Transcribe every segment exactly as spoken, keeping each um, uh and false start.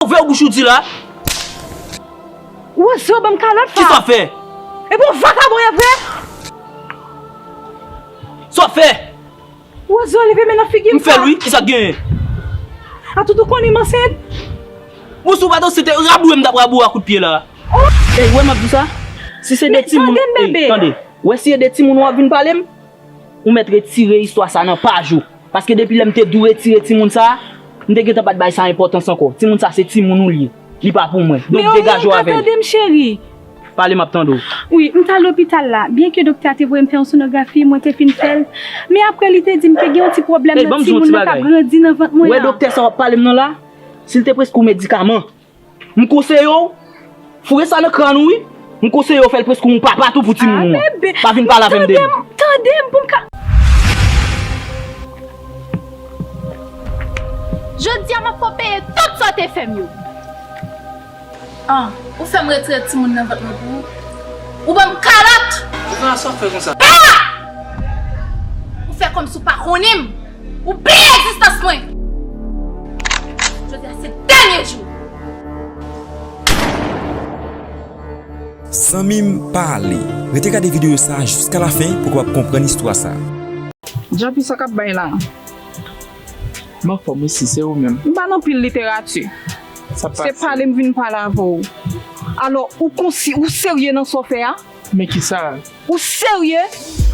Ouvè w bouch ou di la. Wozo, ban m kalòt la. Kisa w fè? Epi w vakabon ye vre. Sa w fè? Wozo, leve men nan figi m. M fè l wi, kisa k genyen? Atout ou konnen m ansent. Bon, si w pa t ansent, rabouye m t ap rabouye a kout pye la. Ey, wè m ap di w sa, si se de timoun, ey, tande, wè si e de timoun w ap vin pale m, ou mèt retire istwa sa nan paj ou. Paske depi lè m te di w retire timoun sa, m te gentan pa t bay sa enpòtans ankò. Timoun sa se timoun ou l ye. Li pa pou mwen. Donk degaje w avè l. Tande m, cheri. Pale, m ap tande w. Wi, m t al lopital la. Byenke doktè a te voye m fè yon sonografi, mwen te fin fè l. Men apre, li te di m te gen yon ti pwoblèm nan timoun nan k ap grandi nan vant mwen an. Wè doktè sa w ap pale m nan la? Si l te preskri w medikaman, m konseye w, foure sa nan kràn ou wi. M konseye w fè l preskri yon papa tou pou timoun ou an. Pa vin pale avè m de li. Tande m, tande m pou m ka. Jodi a, m ap fè w peye tout sa w te fè m yo. An, ou fè m retire timoun nan vant mwen pou ou. Ou ban m kalòt! Kisa sa w fè konsa? Pa! Ou fè kòmsi w pa konnen m. Ou bliye egzistans mwen. Jodi a se dènye jou. Zanmi m, pa ale. Rete gade videyo sa a jiska lafen pou w kapab konprann istwa sa a. Djapi, sa k ap bay la? M anfòm wi, si se ou menm. M pa nan pil literati. Sa pase. Se pale m vin pale avè w. Alò, ou konsi, ou serye nan sa w fè a? Men kisa? Ou serye?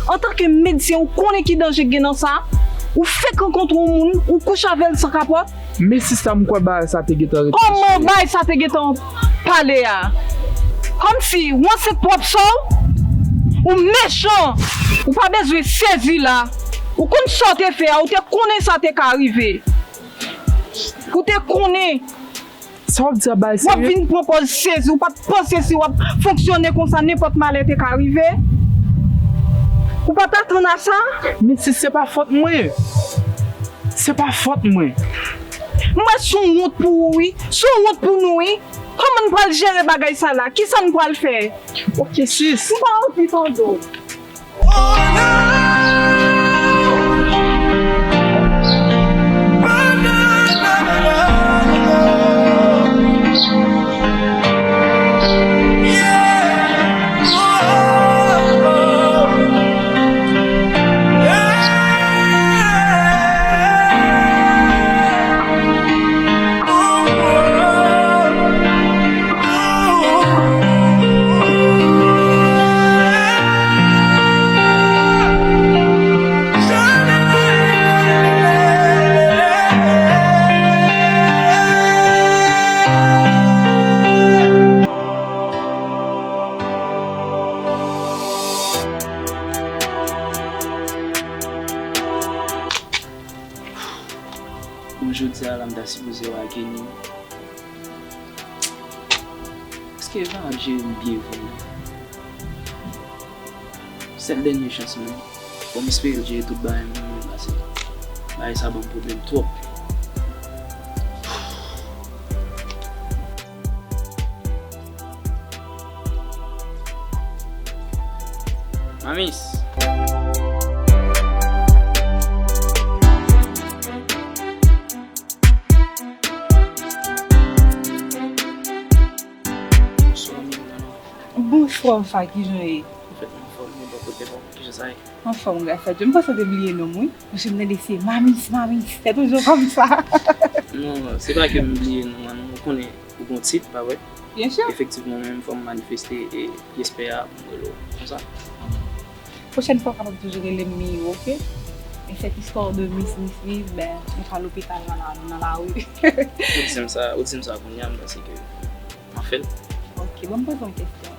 Antanke medsen, ou konnen ki danje k gen nan sa? Ou fenk rankontre yon moun, ou kouche avè l san kapòt? Men sista, m kwè bagay sa te gentan ret pase. Kòman bagay sa te gentan pale a? Kòmsi, w ansent pwòp sè w? Ou mechan! Ou pa bezwen sezi la. Ou konn sa w te fè a, ou te konnen sa te ka rive. Ou te konnen. Sa w ap di a bay serye? W ap vin pran pòz sezi, ou pa t panse si w ap fonksyone konsa nenpòt malè te ka rive? Ou pa t atann a sa? Men sis, se pa fòt mwen. Se pa fòt mwen. M wè s on wont pou ou wi, s on wont pou nou wi. Kòman n pral jere bagay sa la? Kisa n pral fè? Ok sis. M pa anvi tande w. Bon, jodi a la, m ta sipoze w a Kenny. Èske Eva ap jere m byen vre? Sèl dènye chans mwen. Bon, m espere l jere tout bagay mwen menm, paske bagay sa ban m pwoblèm twòp. Mamis. Bonswa, Fa, kijan ye? Anfèt, m anfòm, men bò kote pa w, kijan sa ye? Anfòm, gras a Dye. M panse w te bliye non m, wi. Paske m tande se Mamis, Mamis. Se toujou kòmsa. Non, se pa ke m bliye non an, non. Ou konnen, ou gon tit, pa vre? Byen si. Efektivman, mwen menm, fò m manifeste e pyès pè a pou m rele w. Konsa. Pwochèn fwa, w kapab toujou rele m Miyo, oke? E sèt istwa de Miss, Miss, Miss, ben, nou ka lopital nan la, nan lari. Ou di m sa, ou di m sa kounye a, m panse ke m ap fè l. Ok, ban m poze w yon kesyon.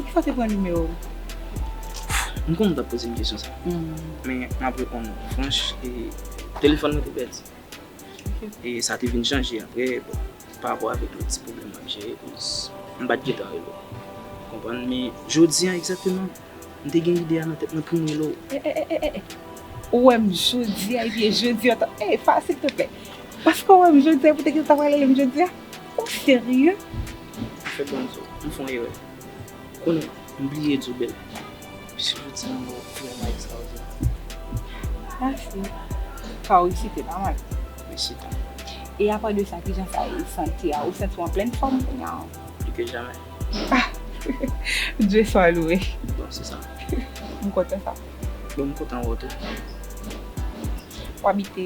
Poukisa w te pran nimewo m? M konnen w t ap poze m kesyon sa. Hmm. Men m ap reponn ou franch, e telefòn mwen te pèdi. Ok. E sa te vin chanje apre, bon, pa rapò avèk lòt ti pwoblèm m ap jere, koz m pa t gentan rele w. Konprann? Men jodi a egzakteman, m te gen lide a nan tèt mwen pou m rele w. E, e, e, e, e, e. Ou wè m jodi a, epi jodi a, e, Fa, silteplè. Paske w wè m jodi a, pou te gentan pral rele m jodi a? Ou serye? Fè bon di w, m fè yon erè. Konnen, m bliye di w bèl. Pitit jodi a, m wè w vrèman ekstraòdinè. Mèsi. Fa, w resite pa mal. Mèsi tou. E apa de sa, kijan sa ye sante a? Ou santi w an plèn fòm kounye a? Pli ke jamè. Ah! Dye swa lwe. Bon, se sa. M kontan sa. Bon, m kontan wè w tou. W abite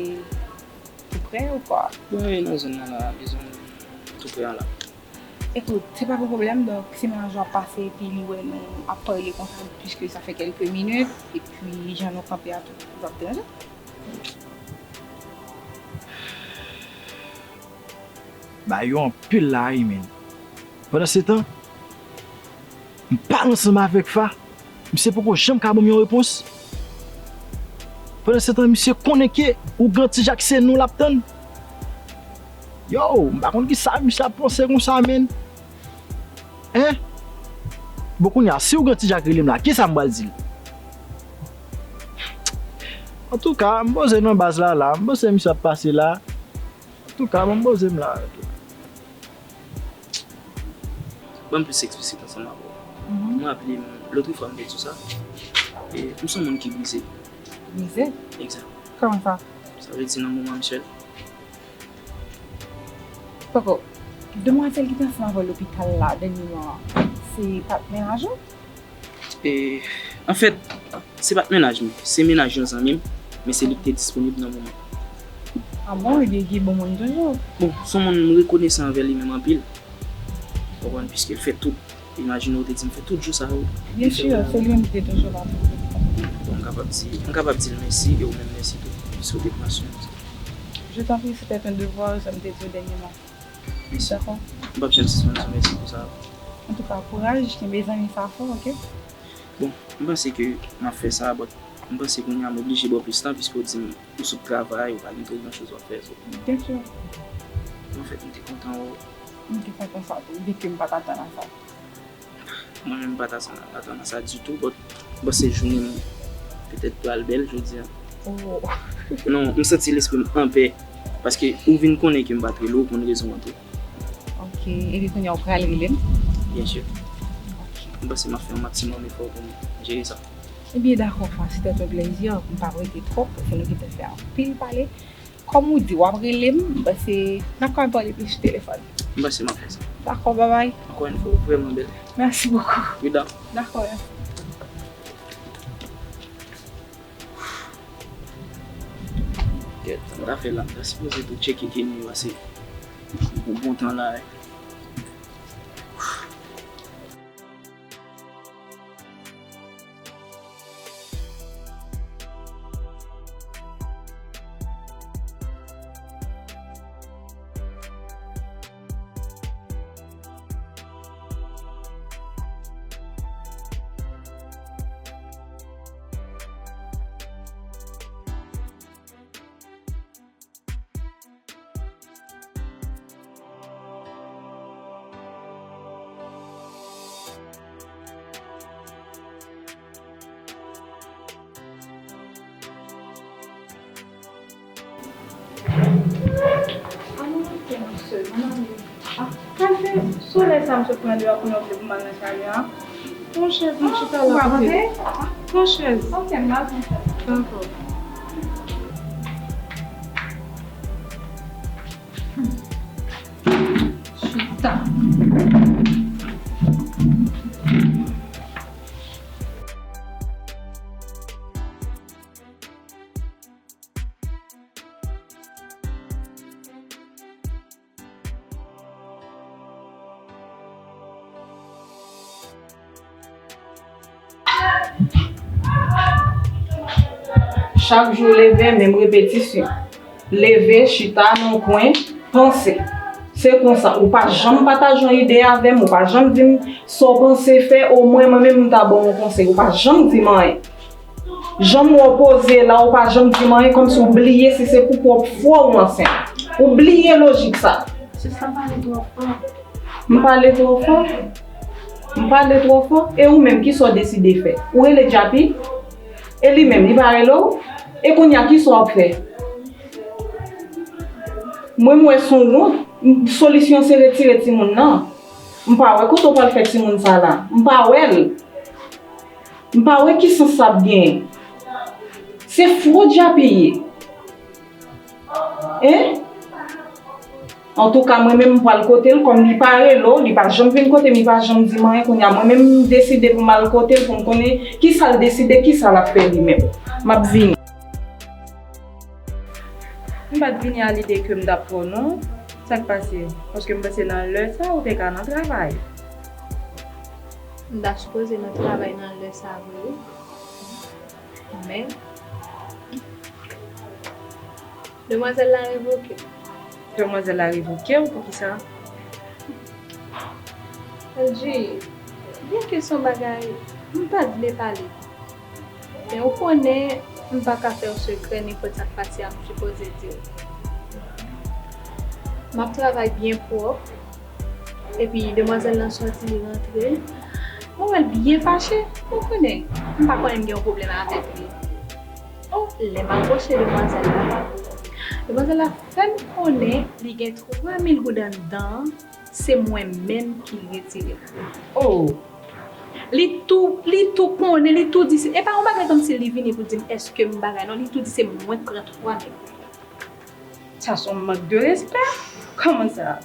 tou prè ou kwa? Bon, e nan zòn nan la, dizon, tou prè an la. Ekout, se pa gen pwoblèm, donk, si mennaj ou ap pase epi li wè nou ap pale konsa, piske sa fè kèlke minit, epi jan nou kanpe a tou, li p ap deranje? Bagay yo anpil la wi, menn. Pandansetan, m pale ansanm avèk Fa, misye poko janm ka ban m yon repons. Pandansetan, misye konnen ke ougan Ti Jak se nou l ap tann. Yo, m pa konn kisa misye ap panse konsa, menn. Hein? Bon, kounye a, si ougan Ti Jak rele m la, kisa m pral di l? Antouka, m poze nan baz la, la. M panse misye ap pase la. Antouka, bon, m poze m la. Ban m plis eksplisit ansanm avè w. Mhm. Mwen raple m, lòt fwa m te di w sa. E, m se yon moun ki brize. Brize? Egzak. Kòman sa? Sa vle di nan moman m sèl. Poko, demwazèl ki te ansanm avè w lopital la dènyèman an, se pa t mennaj ou? E, anfèt, se pa t mennaj mwen, se mennaj yon zanmi m, men se li ki te disponib nan moman. Ah bon, ebyen, ki bon moun toujou. Bon, se yon moun m rekonesan anvè li menm anpil. Ou konprann, piske l fè tout, imajine w te di m fè tout jou sa yo. Byen si, se li menm ki te toujou la pou ou. Bon, m kapab di, m kapab di l mèsi, e ou menm mèsi tou, piske w te pran swen m. Je t'en prie, c'était un devoir, jan m te di w dènyèman. Mèsi. Dakò? M p ap janm sispann di w mèsi pou sa. Antouka, kouraj, kenbe zanmi sa fò, oke? Bon, m panse ke m ap fè sa, but m panse kounye a m oblije ba w plis tan, piske w di m ou sot travay, ou pa gen twò gran choz w ap fè, so. Byen si. Anfèt, m te kontan wè w. M te kontan sa tou, byenke m pa t atann a sa. Mwen menm m pa t atann a sa ditou, but m panse jounen m petèt pral bèl jodi a. Oh. Non, m santi lespri m anpè, paske ou vin konnen ke m pa t rele w, ou konn rezon an tou. Ok, epi kounye a ou pral rele m? Byen si. Ok. M panse m ap fè yon maksimòm efò pou m jere sa. Ebyen, dakò, Fa, c'était un plaisir. M p ap rete twòp, paske nou gentan fè anpil pale. Kòm ou di, w ap rele m, m panse n ap ka pale plis sou telefòn. M panse m ap fè sa. Dakò, babay. Encore une fois, ou vrèman bèl. Merci beaucoup. Prudent. Dakò, mèsi. Kèt, sa m ta fè la, m ta sipoze tou tcheke Kenny yo ase pou bon tan la, wi. Ann monte, monchè, ann ale. Ah, sa l fè solèy sa m sot pran deyò kounye a, w vle pou m al nan chalè a? Pran chèz, m chita la kote. Pran chèz. Ok, m al pran chèz. Dakò. Chita. Chak jou leve, menm repetisyon. Leve, chita nan yon kwen, panse. Se konsa, ou pa janm pataje yon ide avè m, ou pa janm di m sa w panse fè, omwen mwen menm m ta ba w yon konsèy, ou pa janm di m anyen. Jan m wè w poze la, ou pa janm di m anyen, kòmsi w bliye si se pou pwòp fwa w ansent. Ou bliye lojik sa. Sista, pale twò fò. M pale twò fò? M pale twò fò? E ou menm, kisa w deside fè? Ou rele Djapi? E li menm, li pa rele w? E kounye a, kisa w ap fè? Mwen, m wè se yon wont. M, solisyon se retire timoun nan. M pa wè kote w pral fè timoun sa la. M pa wè l. M pa wè ki sans sa ap genyen. Se fo Djapi ye. Hein? Antouka, mwen menm m pral kote l, kòm li pa rele w, li pa janm vin kote m, li pa janm di m anyen, kounye a mwen menm m deside pou m al kote l, pou m konnen kisa l deside, kisa l ap fè li menm. M ap vini. M pa t vini a lide ke m t ap fè w non. Sa k pase? Paske m panse nan lè sa ou te ka nan travay. M ta sipoze nan travay nan lè sa vre wi. Men, demwazèl la revoke m. Demwazèl la revoke w? Poukisa? L G, byenke se yon bagay m pa t vle pale, men ou konnen m pa ka fè w sekrè nenpòt sa k pase a m sipoze di w. M ap travay byen pwòp, epi demwazèl lan sòti, li rantre. Mwen wè l byen fache, ou konnen, m pa konnen m gen yon pwoblèm avèk li. O, lè m apwoche demwazèl la, demwazèl la fè m konnen li gen twa mil goud anndan an, se mwen menm ki retire l. O! Li tou, li tou konnen, li tou di, se, e pa yon bagay kòmsi li vini pou di m èske m bagay non, li tou di se mwen k pran twa mil goud. Sa se yon mank de respè. Kòman sa?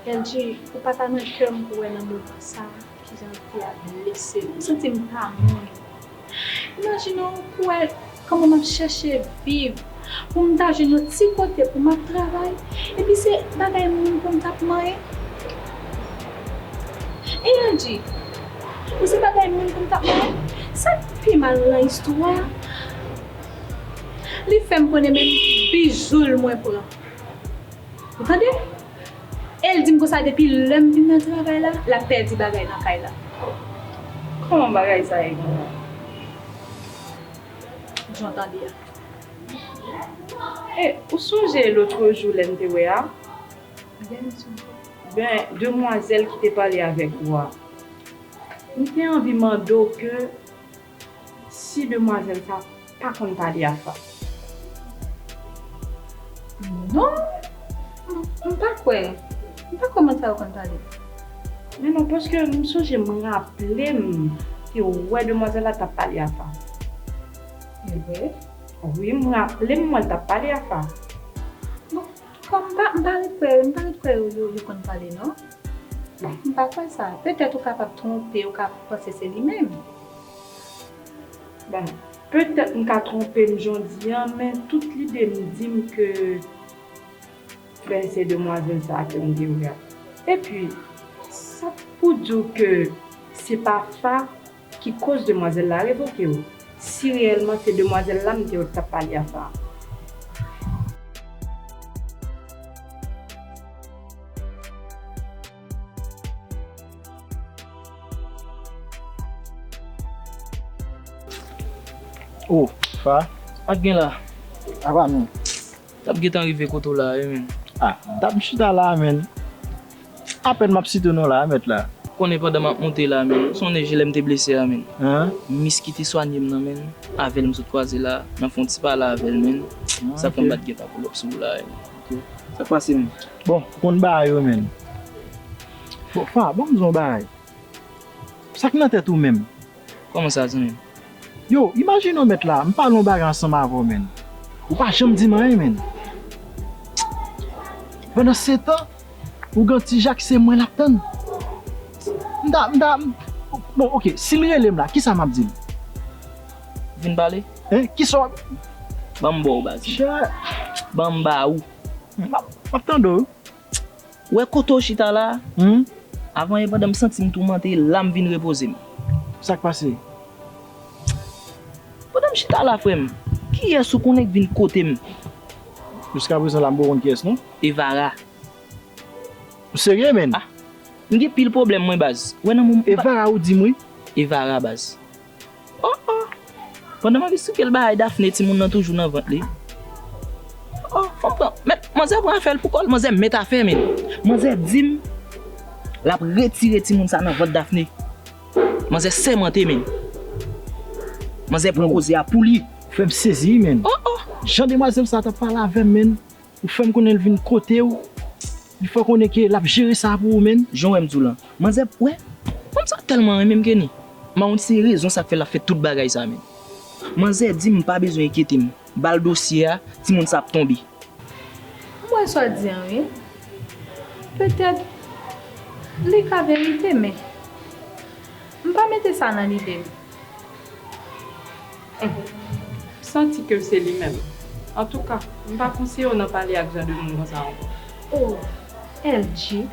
L G, ou pa ta nan kè m pou wè nan moman sa a kijan l te ap blese m. M santi m pa moun. Imajine w pou wè kòman m ap chèche viv, pou m ta jwenn yon ti kote pou m ap travay, epi se bagay moun pou m t ap manyen. E L G, pou se bagay moun pou m t ap manyen, sa k pi mal nan istwa a, li fè m konnen menm bijou l mwen pran. Ou tande? E l di m konsa depi lè m vin nan travay la, l ap pèdi bagay nan kay la. Kòman bagay sa ye konsa? Jan w tande a. E, ou sonje lòt jou lè n te wè a? Byen, m sonje. Ben, demwazèl ki te pale avèk ou a. M te anvi mande w ke si demwazèl sa pa konn pale a Fa. Non, m, m pa kwè. M pa kwè mwen sa yo konn pale. Men non, paske m sonje m raple m te wè demwazèl la t ap pale a Fa. E vre? Wi, m raple m wè l t ap pale a Fa. Bon, kòm m pa, m pa ret kwè, m pa ret kwè yo, yo, yo konn pale non. M pa kwè sa. Petèt ou kapab twonpe, ou ka panse se li menm. Bon, petèt m ka twonpe m jan w di an, men tout lide m di m ke, ben, se demwazèl sa a ke m te wè a. Epi, sa pou di w ke se pa Fa ki koz demwazèl la revoke w, si reyèlman se demwazèl la m te wè k t ap pale a Fa. O, Fa. Sa k gen la? Apa, men. T ap gentan rive kote w la, wi, men. A, m t ap chita la, men. Apèn m ap site w non la, mèt la. Ou konnen pandan m ap monte la, men, ou sonje lè m te blese a, men. An? Mis ki te swanye m nan, men, avè l m sot kwaze la, m ap fè yon ti pale avè l, men. Sa fè m pa t gen pa pull up sou ou la, men. Ok. Sa k pase, men? Bon, ou konn bagay yo, men. Bon, Fa, ban m di w yon bagay. Sa k nan tèt ou menm? Kòman sa, zanmi m? Yo, imajine w mèt la, m pale yon bagay ansanm avè w, menn. Ou pa janm di m anyen, menn. Pandan se tan, ou gen ti jak se mwen l ap tann. M ta, m ta, m, bon, ok, si l rele m la, kisa m ap di l? Vin pale. Hein? Kisa w ap... Ban m ba w, baz. Chè. Ban m ba ou. M ap, m ap tande w. Ou wè kote w chita la a? Hmm? Avan yè pandan m santi m toumante, la m vin repoze m. Sa k pase? Pandan m chita la, frè m, kiyès ou konnen k vin kote m? Jiskaprezan la, m poko konn kiyès non. Evara. Ou serye, menn? Ah, m gen pil pwoblèm mwen, baz. Ou wè nan moman... Evara ou di m wi? Evara, baz. Oh, oh. Pandan m ap esplike l bagay Daphné, timoun nan toujou nan vant li. Oh, fanm pran, mèt, manzè pran afè l pou kò l, manzè mèt afè, menn. Manzè di m l ap retire timoun sa nan vant Daphné. Manzè sèmante, menn. Manzè pran koze a pou li. Frè m sezi wi, menn. Oh, oh. Jan demwazèl sa t ap pale avè m, menn. Ou fè m konnen l vin kote w. Li fè w konnen ke l ap jere sa pou ou, menn. Jan w wè m di w lan. Manzè, wè, fanm sa tèlman renmen m, Kenny. M pa konn si se rezon sa k fè l ap fè tout bagay sa, menn. Manzè di m pa bezwen enkyete m. Ba l dosye a, timoun sa ap tonbe. M wè sa w di an, wi. Petèt, li ka verite, men m pa mete sa nan lide m. M santi ke se li menm. Antouka, m pa konseye w nan pale ak jan de moun konsa ankò. Oh, L G,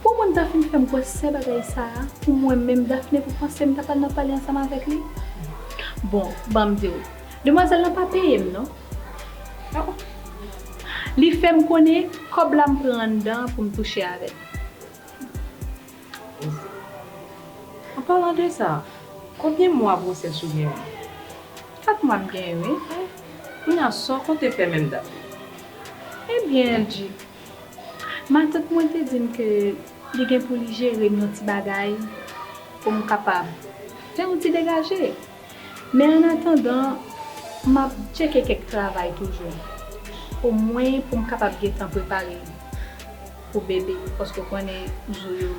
pou moun ta fin fè m kwè sè bagay sa a, pou mwen menm Daphné pou panse m ta pral nan pale ansanm avèk li. Bon, ban m di w, demwazèl lan pa peye m non. Li fè m konnen kòb la m pran anndan an pou m touche avè l. An palan de sa, konbyen mwa gwosès ou genyen? Kat mwa m genyen wi. Kounye a sa w konte fè menm Daphné? Ebyen L G, matant mwen te di m ke li gen pou li jere m yon ti bagay pou m kapab fè yon ti degaje. Men annatandan, m ap tcheke kèk travay toujou. Omwen pou m kapab gentan prepare pou bebe, paske w konnen jou yo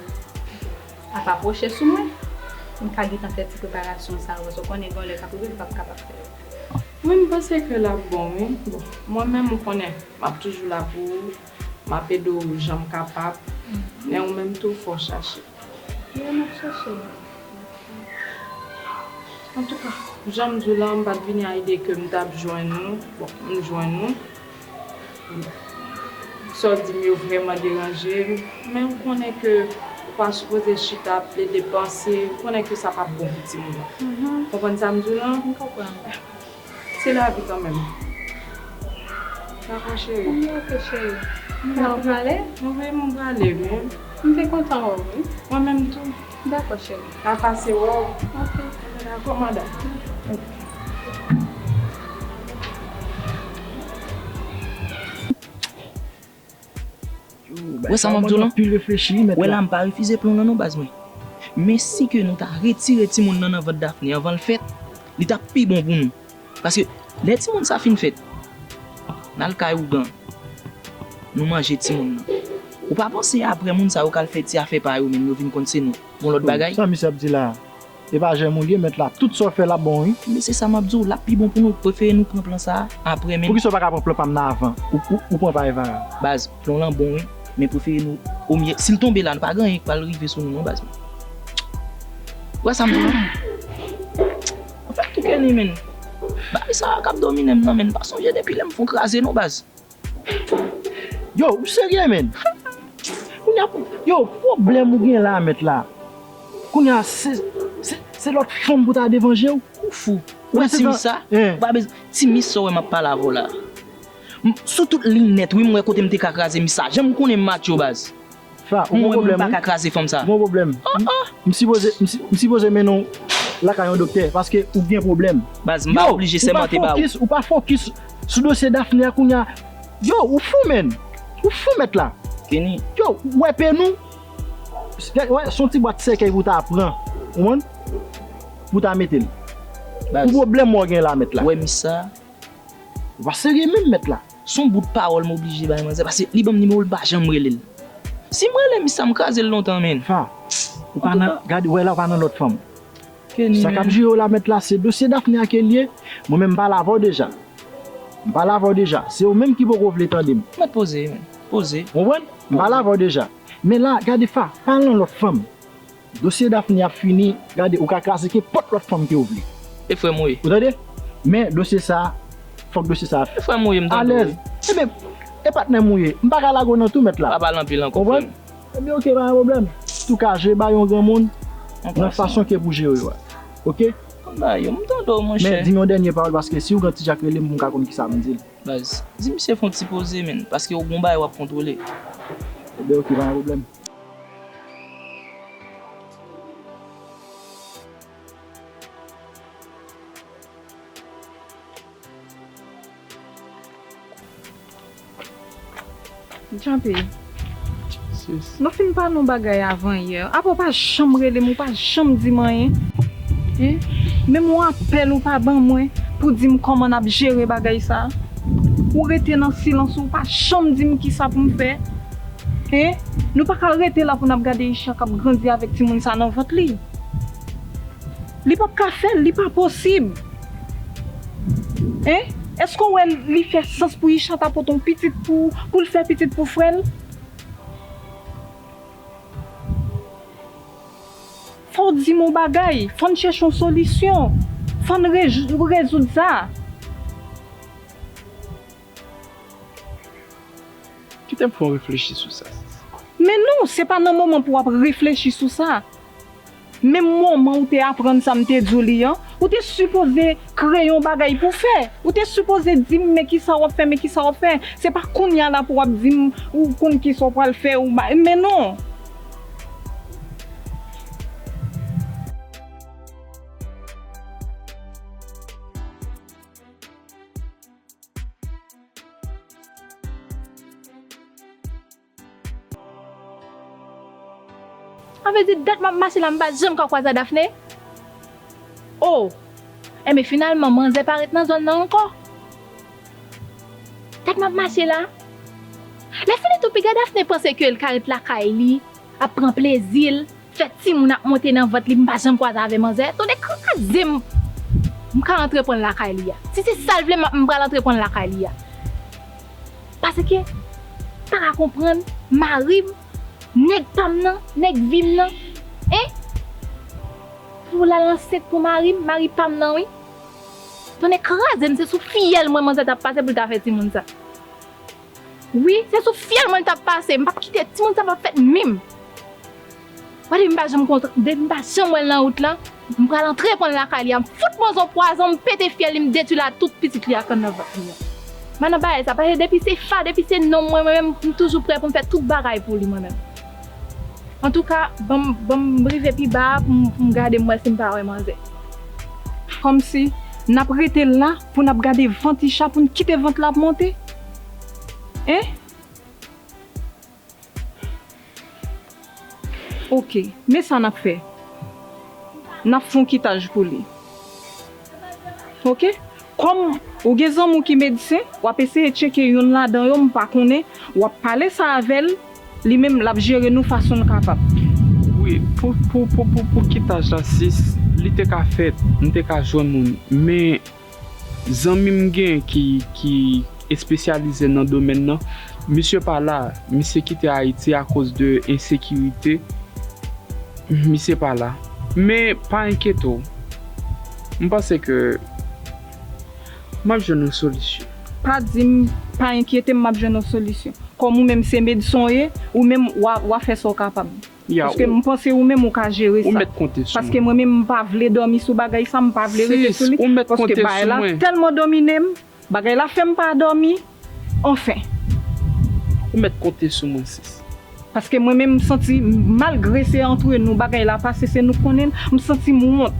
ap apwoche sou mwen. M ka gentan fè ti preparasyon sa yo, paske w konnen gen yon lè k ap rive, m p ap kapab fè yo. Mwen, m panse ke l ap bon, wi. Bon, mwen menm, ou konnen, m ap toujou la pou ou. M ap ede w jan m kapab. Men ou menm tou, fò w chache. Wi, m ap chache. Antouka, jan m di w la, m pa t vini a ide ke m t ap jwenn ou. Bon, m jwenn ou. Sa w di m yo vrèman deranje m. Men ou konnen ke ou pa sipoze chita ap plede panse. Ou konnen ke sa p ap bon pou timoun nan. Konprann sa m di w lan? M konprann. Se lavi kanmenm. Dakò, cheri. Wi, ok, cheri. N ap prale? Wi, m prale, wi. M te kontan wè w, wi. Mwen menm tou. Dakò, cheri. N a pase wè w. Ok. Dakò, madanm. Wè sa m ap di w lan? Wè la, m pa refize plan w lan non, baz mwen. Men si ke nou ta retire timoun nan nan vant Daphné anvan l fèt, li t ap pi bon pou nou. Paske lè timoun sa fin fèt, n al kay ougan, nou manje timoun nan. Ou pa panse apre moun sa yo k al fè ti afè pa yo menm, yo vin konn se nou? Bon, lòt bagay. Sa misye ap di la a? E pa jèm ou li ye, mèt la. Tout sa w fè l ap bon, wi. Men se sa m ap di w, l ap pi bon pou nou. Prefere nou pran plan sa a apre, men. Poukisa w pa ka pran plan pa m nan avan? Ou, ou, ou pran pa Evara? Baz, plan w lan bon, wi. Men prefere nou omyè. Si l tonbe la, nou pa gen anyen k pral rive sou nou, non, baz. Ou wè sa m di w lan? Anfèt, tou Kenny, men. Bagay sa a k ap domine m nan, men. Pa sonje depi lè m fon kraze, non, baz. Yo, ou serye, menn? Kounye a, yo, pwoblèm ou gen la, mèt la. Kounye a, se, se, se lòt fanm pou ta devanje w. Ou fou. Ou wè ti mis sa? Ou pa bezwen. Ti mis sa w wè m ap pale avè w la. M, sou tout liy nèt, wi, m wè kote m te ka kraze mis sa. Jan m konnen m macho, baz. Fa, ou gon pwoblèm, wi. M pa ka kraze fanm sa. Ou gon pwoblèm. M sipoze, m si, m sipoze mennen w lakay yon doktè, paske ou gen pwoblèm. Baz, m pa oblije sèmante ba ou. Ou pa fokis, ou pa fokis sou dosye Daphné a kounye a. Yo, ou fou, menn. Ou fou, mèt la. Kenny. Yo, ou wè pen nou? Wè, se yon ti bwat sèkèy pou w ta pran. Ou konprann? Pou w ta mete l. Baz. Ou pwoblèm w gen la, mèt la. Ou wè mis sa? Ou pa serye menm, mèt la. Se yon bout pawòl m oblije bay manzè, paske li ban m nimewo l, m pa janm rele l. Si m rele mis sa, m kraze l lontan, menn. Fa, ou pa nan, gade, wè la, ou pa nan lòt fanm. Sa k ap jere w la, mèt la, se dosye Daphné a ke l ye. Mwen menm, m pale avè w deja. M pale avè w deja. Se ou menm ki poko vle tande m. Mèt poze, menn. Poze. Ou konprann? M pale avè w deja. Men la, gade Fa, pa nan lòt fanm. Dosye Daphné ap fini, gade, ou ka kraze kenpòt lòt fanm ke w vle. E frè m ou ye. Ou tande? Men dosye sa, fòk dosye sa alèz. E frè m ou ye, m tande w. Ebyen, e patnè m ou ye. M pa ka lage w nan tou, mèt la. Pa pale anpil ankò, frè m. Ebyen, oke, pa gen pwoblèm. Tou ka jere ba yon granmoun nan fason ke pou jere yo a. Oke? Konn ba yo, m tande w, monchè. Men di m yon dènye pawòl, paske si ougan ti Jak rele m, pou m ka konn kisa pou m di l. Baz, di misye fè yon ti poze, menn, paske ou gon bagay w ap kontwole. Ebyen, oke, pa gen pwoblèm. Djape. Nou fin pale yon bagay avan yè. Apa w pa janm rele m, ou pa janm di m anyen. Hein? Menm yon apèl ou pa ban mwen pou di m kòman n ap jere bagay sa. Ou rete nan silans ou, ou pa janm di m kisa pou m fè. Hein? Nou pa ka rete la pou n ap gade Isha k ap grandi avèk timoun sa nan vant li. Li p ap ka fè l, li pa posib. Hein? Èske w wè li fè sans pou Isha ta pote yon pitit pou, pou l fè pitit pou frè l? Di m yon bagay, fò n chèche yon solisyon. Fò n rej- rezoud sa. Kite m fè w reflechi sou sa. Men non, se pa nan moman pou w ap reflechi sou sa. Menm moman ou te aprann sa m te di w li an, ou te sipoze kreye yon bagay pou fè. Ou te sipoze di m men kisa w ap fè, men kisa w ap fè. Se pa kounye a la pou w ap di m ou konn kisa w pral fè, ou ba- men non. Sa vle di dat m ap mache la m pa janm ka kwaze a Dafne? Oh! Enben finalman manzè pa ret nan zòn nan ankò. Dat m ap mache la. Lè fini tou piga Dafne panse ke l ka ret lakay li, ap pran plezi l, fè timoun ap monte nan vant li, m pa janm kwaze avè manzè. Tonnè kraze m! M ka antreprann lakay li a. Si se sa l vle, m ap- m pral antreprann lakay li a. Paske, m pa ka konprann, mari m, nèg pa m nan, nèg vi m nan, en? Pou l al ansent pou mari m, mari pa m nan wi. Tonnè kraze m, se sou fyèl mwen manzè t ap pase pou l ta fè timoun sa. Wi, se sou fyèl mwen l t ap pase, m p ap kite timoun sa p ap fèt menm. Mwen depi m pa janm kontre, depi m pa janm wè l nan wout lan, m pral antreprann lakay li a, m fout manzè yon pwazon, m pete fyèl li, m detwi l a tout pitit li a k anndan vant li an. M pa nan bagay sa, paske depi se fa, depi se nonm mwen, mwen menm, m toujou prè pou m fè tout bagay pou li mwen menm. Antouka, ban m, ban m rive pi ba a pou m, pou m gade m wè si m pa wè manzè. Kòmsi n ap rete la pou n ap gade vant Isha, pou n kite vant la ap monte? En? Oke, men sa n ap fè. N ap fè yon kitaj pou li. Oke? Kòm ou gen zanmi w ki medsen, w ap eseye tcheke youn ladan yo, m pa konnen, w ap pale sa avè l, li menm l ap jere nou fason l kapab. Wi, pou, pou, pou, pou, pou kitaj la, sis, li te ka fèt, m te ka jwenn moun, men zanmi m gen ki, ki espesyalize nan domèn nan, misye pa la, misye kite Ayiti akoz de ensekirite, misye pa la. Men pa enkyete w, m panse ke m ap jwenn yon solisyon. Pa di m, pa enkyete m, m ap jwenn yon solisyon. Kòm ou menm se medsen w ye, ou menm w a, w a fè sa w kapab. Paske m panse ou menm ou ka jere sa. Paske mwen menm m pa vle dòmi sou bagay sa, m pa vle rete sou li. Paske bagay la tèlman domine m, bagay la fè m pa dòmi. Anfen. Ou mèt konte sou mwen, sis. Paske mwen menm m santi, malgre se antre nou bagay la pase, se nou k konnen l, m santi m wont.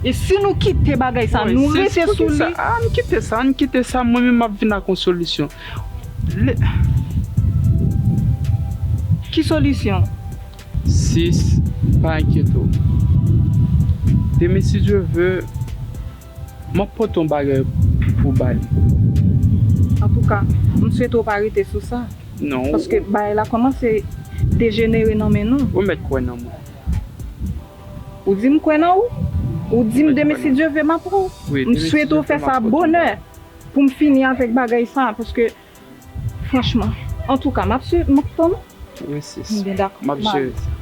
E si nou kite bagay sa, nou rete sou li. Ann kite sa, ann kite sa, mwen menm m ap vin ak yon solisyon. Ki solisyon? Sis, pa enkyete w. Demen si Dye ve, m ap pote yon bagay pou ba li. Antouka, m swete w pa rete sou sa. Non. Paske bagay la kòmanse dejenere nan men nou. Ou mèt kwè nan mwen. Ou di m kwè nan ou? Ou di m demen si Dye ve m ap wè w. M swete w fè sa bonè pou m fini avèk bagay sa, paske franchman, antouka, m ap swiv, m ap tann ou. Wi sis. M ap jere sa.